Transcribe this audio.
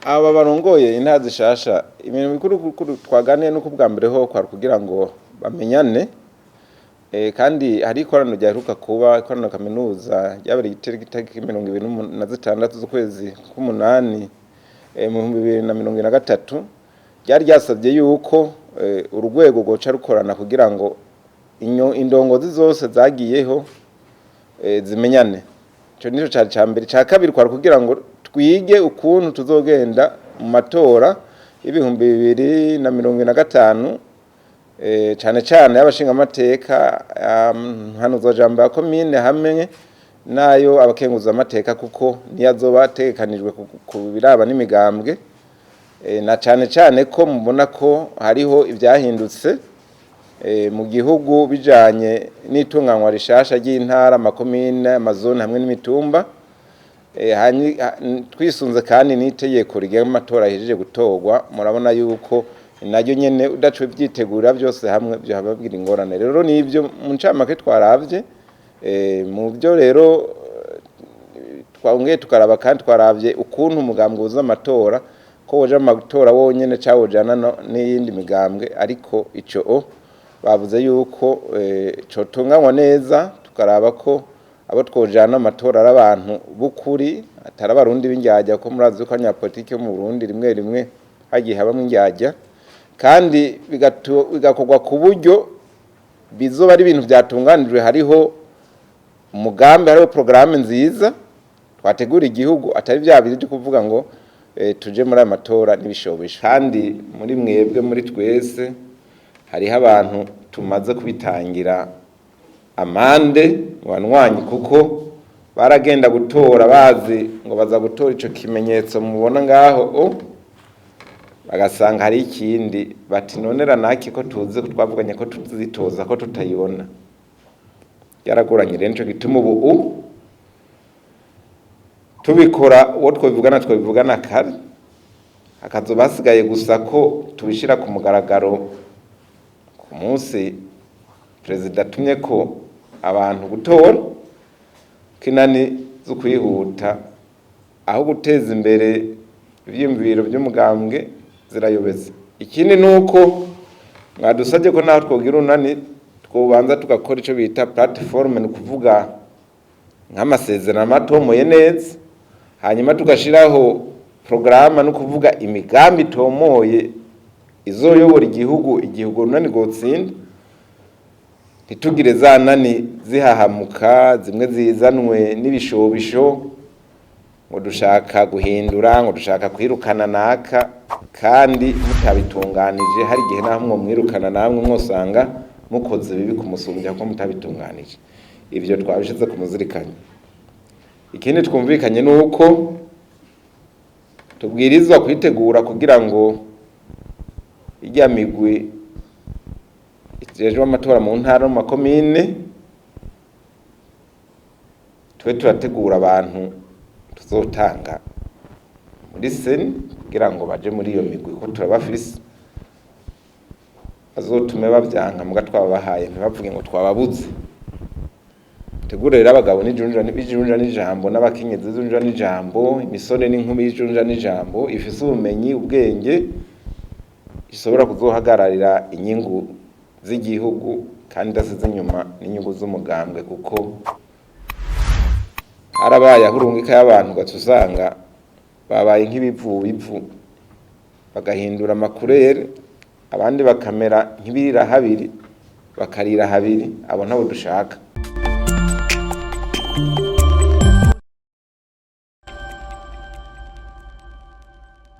Aba barongoye intara zishasha, ibintu bikuru bikuru twaganiye nuko ubwa mbere ho kwari kugira ngo bamenyane. Kandi hari ikoraniro ryaheruka kuba, ikoraniro kaminuza ryabereye itariki 26 z'ukwezi k'umunani mu 2023, ryari ryasabye yuko urwego rwoca rukorana kugira ngo indongozi zose zagiyeho zimenyane. Ico nico cari ca mbere. Ica kabiri kwari kugira ngo twige ukuntu tuzogenda mu matora y'2025, cane cane y'abashingamateka, mpanuzwajambo ya komine hamwe n'ayo abakenguzamateka, kuko niyo azoba ategekanijwe ku biraba n'imigambwe, na cane cane ko mubona ko hariho ivyahindutse mu gihugu bijanye n'itunganywa rishasha ry'intara, amakomine, amazone hamwe n'imitumba. Twisunze kandi n'itegeko rigenga amatora ahejeje gutorwa, murabona yuko naryo nyene udaciye uvyitegura vyose hamwe vyohava bigira ingorane. Rero nivyo mu ncamake twaravye. Mu vyo rero twongeye tukaraba, kandi twaravye ukuntu umugambwe uza amatora, ko woja mu matora wonyene canke wojana n'iyindi migambwe, ariko ico bavuze yuko cotunganywa neza, tukaraba ko abo twojana amatora ari abantu b'ukuri, atari abarundi b'indyarya, kuko murazi ko abanyapolitike bo mu Burundi rimwe rimwe hagiye habamwo indyarya, kandi bigakorwa ku buryo bizoba ari ibintu vyatunganijwe, hariho umugambi, hariho porogaramu nziza twategura igihugu, atari vya bindi vyo kuvuga ngo tuje muri aya matora n'ibishobisho. Kandi muri mwebwe, muri twese, hariho abantu tumaze kubitangira amande mu banywanyi, kuko baragenda gutora bazi ngo baza gutora ico kimenyetso mubona ngaho, bagasanga hari ikindi, bati none ranaki ko tuzi ko twavuganye ko tuzitoza ko tutayibona. Byaragoranye rero, nico gituma ubu tubikora uwo twobivugana kare, hakazoba hasigaye gusa ko tubishira ku mugaragaro ku munsi perezida atumye ko abantu gutora. Kinani zo kwihuta aho guteza imbere ivyiyumviro vy'umugambwe zirayobeza. Ikindi nuko mwadusabye ko naho twogira unani twobanza tugakora ico bita plateforme, ni ukuvuga nk'amasezerano atomoye neza, hanyuma tugashiraho porogaramu, ni ukuvuga imigambi itomoye izoyobora igihugu igihe urwo runani rwotsinda, ntitugire za nani zihahamuka zimwe zizanwe n'ibishobisho ngo dushaka guhindura, ngo dushaka kwirukana naka, kandi mutabitunganije. Hari igihe naho mwo mwirukana namwe mwosanga mukoze bibi kumusumbya ko mutabitunganije. Ivyo twabishize ku muzirikanyi. Ikindi twumvikanye nuko tubwirizwa kwitegura kugira ngo irya migwi ijejwe amatora mu ntara no mu makomine tube turategura abantu tuzotanga muri seni kugira ngo baje muri iyo migwi, ko turabafise, bazotume bavyanka muga twababahaye ntibavuge ngo twababuze. Tegure rero abagabo n'ijunja n'ijunja n'ijambo, n'abakenyezi n'ijunja n'ijambo, imisore n'inkumi y'ijunja n'ijambo, ifise ubumenyi, ubwenge, ishobora kuzohagararira inyungu z'igihugu kandi idasize inyuma n'inyungu z'umugambwe, kuko harabaye aho urungika y'abantu ugaca usanga babaye nk'ibivubivu, bagahindura amakurere, abandi bakamera nk'ibirira habiri, bakarira habiri. Abo ntabo dushaka.